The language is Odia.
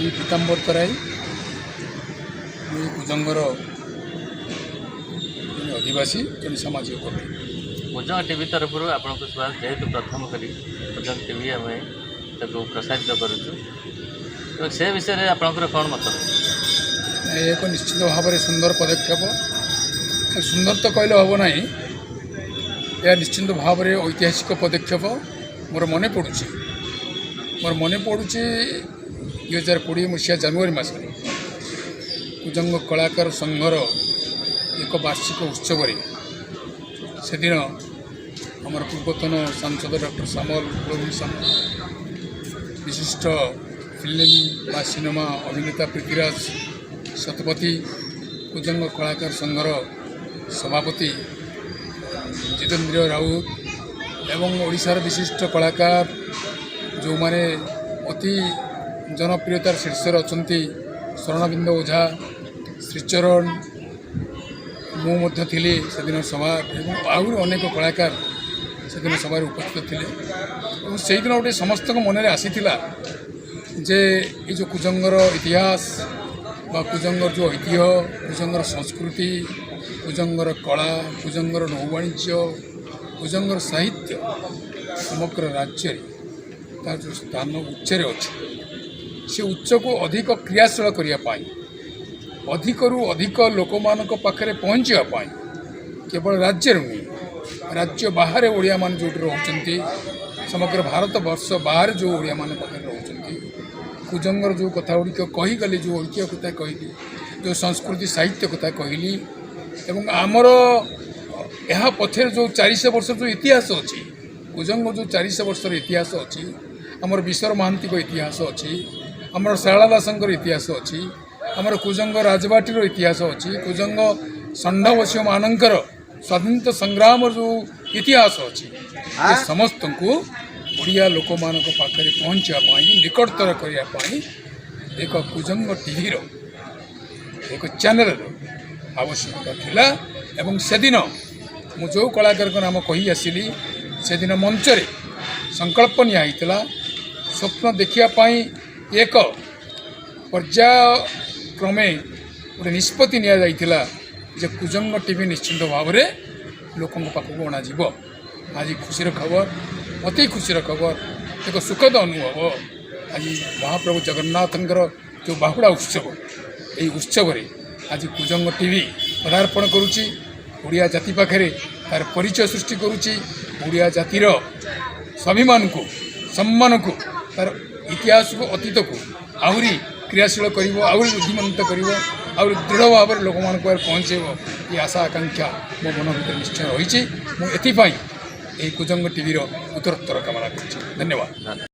ଶ୍ରୀ ପୀତାମ୍ବର ତରାଇ। ମୁଁ ଏ କୁଜଙ୍ଗର ଜଣେ ଅଧିବାସୀ, ଜଣେ ସାମାଜିକ କର୍ମୀ। କୁଜଙ୍ଗ ଟିଭି ତରଫରୁ ଆପଣଙ୍କୁ ସ୍ୱାଗତ। ଯେହେତୁ ପ୍ରଥମ କରି କୁଜଙ୍ଗ ଟିଭି ଆମେ ତାକୁ ପ୍ରସାରିତ କରୁଛୁ ଏବଂ ସେ ବିଷୟରେ ଆପଣଙ୍କର କ'ଣ ମତ? ଏ ଏକ ନିଶ୍ଚିତ ଭାବରେ ସୁନ୍ଦର ପଦକ୍ଷେପ। ଖାଲି ସୁନ୍ଦର ତ କହିଲେ ହେବ ନାହିଁ, ଏହା ନିଶ୍ଚିତ ଭାବରେ ଐତିହାସିକ ପଦକ୍ଷେପ। ମୋର ମନେ ପଡ଼ୁଛି, 2020 ମସିହା ଜାନୁଆରୀ ମାସରେ କୁଜଙ୍ଗ କଳାକାର ସଂଘର ଏକ ବାର୍ଷିକ ଉତ୍ସବରେ ସେଦିନ ଆମର ପୂର୍ବତନ ସାଂସଦ ଡକ୍ଟର ସାମଲ, ପ୍ରବୀଣ ସାମଲ, ବିଶିଷ୍ଟ ଫିଲ୍ମ ବା ସିନେମା ଅଭିନେତା ପୃଥ୍ୱୀରାଜ ଶତପଥୀ, କୁଜଙ୍ଗ କଳାକାର ସଂଘର ସଭାପତି ଜିତେନ୍ଦ୍ର ରାଉତ ଏବଂ ଓଡ଼ିଶାର ବିଶିଷ୍ଟ କଳାକାର, ଯେଉଁମାନେ ଅତି ଜନପ୍ରିୟତାର ଶୀର୍ଷରେ ଅଛନ୍ତି, ଶରଣବିନ୍ଦ ଓଝା, ଶ୍ରୀଚରଣ, ମୁଁ ମଧ୍ୟ ଥିଲି ସେଦିନ ସଭା ଏବଂ ଆହୁରି ଅନେକ କଳାକାର ସେଦିନ ସଭାରେ ଉପସ୍ଥିତ ଥିଲେ। ଏବଂ ସେଇଦିନ ଗୋଟେ ସମସ୍ତଙ୍କ ମନରେ ଆସିଥିଲା ଯେ ଏଇ ଯେଉଁ କୁଜଙ୍ଗର ଇତିହାସ ବା କୁଜଙ୍ଗର ଯେଉଁ ଐତିହ୍ୟ, କୁଜଙ୍ଗର ସଂସ୍କୃତି, କୁଜଙ୍ଗର କଳା, କୁଜଙ୍ଗର ନୌବାଣିଜ୍ୟ, କୁଜଙ୍ଗର ସାହିତ୍ୟ ସମଗ୍ର ରାଜ୍ୟରେ ତାର ଯେଉଁ ସ୍ଥାନ ଉଚ୍ଚରେ ଅଛି, ସେ ଉଚ୍ଚକୁ ଅଧିକ କ୍ରିୟାଶୀଳ କରିବା ପାଇଁ, ଅଧିକରୁ ଅଧିକ ଲୋକମାନଙ୍କ ପାଖରେ ପହଞ୍ଚିବା ପାଇଁ, କେବଳ ରାଜ୍ୟରେ ନୁହେଁ, ରାଜ୍ୟ ବାହାରେ ଓଡ଼ିଆମାନେ ଯେଉଁଠି ରହୁଛନ୍ତି, ସମଗ୍ର ଭାରତ ବର୍ଷ ବାହାରେ ଯେଉଁ ଓଡ଼ିଆମାନେ ପାଖରେ ରହୁଛନ୍ତି, କୁଜଙ୍ଗର ଯେଉଁ କଥା ଗୁଡ଼ିକ କହିଗଲି, ଯେଉଁ ଐତିହ୍ୟ କଥା କହିଲି, ଯେଉଁ ସଂସ୍କୃତି ସାହିତ୍ୟ କଥା କହିଲି ଏବଂ ଆମର ଏହା ପଛରେ ଯେଉଁ 400 ବର୍ଷର ଯେଉଁ ଇତିହାସ ଅଛି, କୁଜଙ୍ଗ ଯେଉଁ 400 ବର୍ଷର ଇତିହାସ ଅଛି, ଆମର ବିଶର ମହାନ୍ତିଙ୍କ ଇତିହାସ ଅଛି, ଆମର ଶାରଳା ଦାସଙ୍କର ଇତିହାସ ଅଛି, ଆମର କୁଜଙ୍ଗ ରାଜବାଟୀର ଇତିହାସ ଅଛି, କୁଜଙ୍ଗ ଷଣ୍ଢବଶୀୟମାନଙ୍କର ସ୍ୱାଧୀନତା ସଂଗ୍ରାମର ଯେଉଁ ଇତିହାସ ଅଛି, ଏ ସମସ୍ତଙ୍କୁ ଓଡ଼ିଆ ଲୋକମାନଙ୍କ ପାଖରେ ପହଞ୍ଚିବା ପାଇଁ, ନିକଟତର କରିବା ପାଇଁ ଏକ କୁଜଙ୍ଗ ଟିଭିର ଏକ ଚ୍ୟାନେଲର ଆବଶ୍ୟକତା ଥିଲା। ଏବଂ ସେଦିନ ମୁଁ ଯେଉଁ କଳାକାରଙ୍କ ନାମ କହି ଆସିଲି, ସେଦିନ ମଞ୍ଚରେ ସଂକଳ୍ପ ନିଆ ହେଇଥିଲା। ସ୍ୱପ୍ନ ଦେଖିବା ପାଇଁ ଏକ ପର୍ଯ୍ୟାୟକ୍ରମେ ଗୋଟେ ନିଷ୍ପତ୍ତି ନିଆଯାଇଥିଲା ଯେ କୁଜଙ୍ଗ ଟିଭି ନିଶ୍ଚିନ୍ତ ଭାବରେ ଲୋକଙ୍କ ପାଖକୁ ଅଣାଯିବ। ଆଜି ଖୁସିର ଖବର, ଅତି ଖୁସିର ଖବର, ଏକ ସୁଖଦ ଅନୁଭବ। ଆଜି ମହାପ୍ରଭୁ ଜଗନ୍ନାଥଙ୍କର ଯେଉଁ ବାହୁଡ଼ା ଉତ୍ସବ, ଏହି ଉତ୍ସବରେ ଆଜି କୁଜଙ୍ଗ ଟିଭି ପଦାର୍ପଣ କରୁଛି। ଓଡ଼ିଆ ଜାତି ପାଖରେ ତାର ପରିଚୟ ସୃଷ୍ଟି କରୁଛି। ଓଡ଼ିଆ ଜାତିର ସ୍ୱାଭିମାନକୁ, ସମ୍ମାନକୁ, ତାର ଇତିହାସକୁ, ଅତୀତକୁ ଆହୁରି କ୍ରିୟାଶୀଳ କରିବ, ଆହୁରି ବୁଦ୍ଧିମନ୍ତ କରିବ, ଆହୁରି ଦୃଢ଼ ଭାବରେ ଲୋକମାନଙ୍କ ପାଖରେ ପହଞ୍ଚାଇବ, ଏ ଆଶା ଆକାଂକ୍ଷା ମୋ ମନ ଭିତରେ ନିଶ୍ଚୟ ରହିଛି। ମୁଁ ଏଥିପାଇଁ ଏହି କୁଜଙ୍ଗ ଟିଭିର ଉତ୍ତରୋତ୍ତର କାମନା କରୁଛି। ଧନ୍ୟବାଦ। ଧନ୍ୟବାଦ।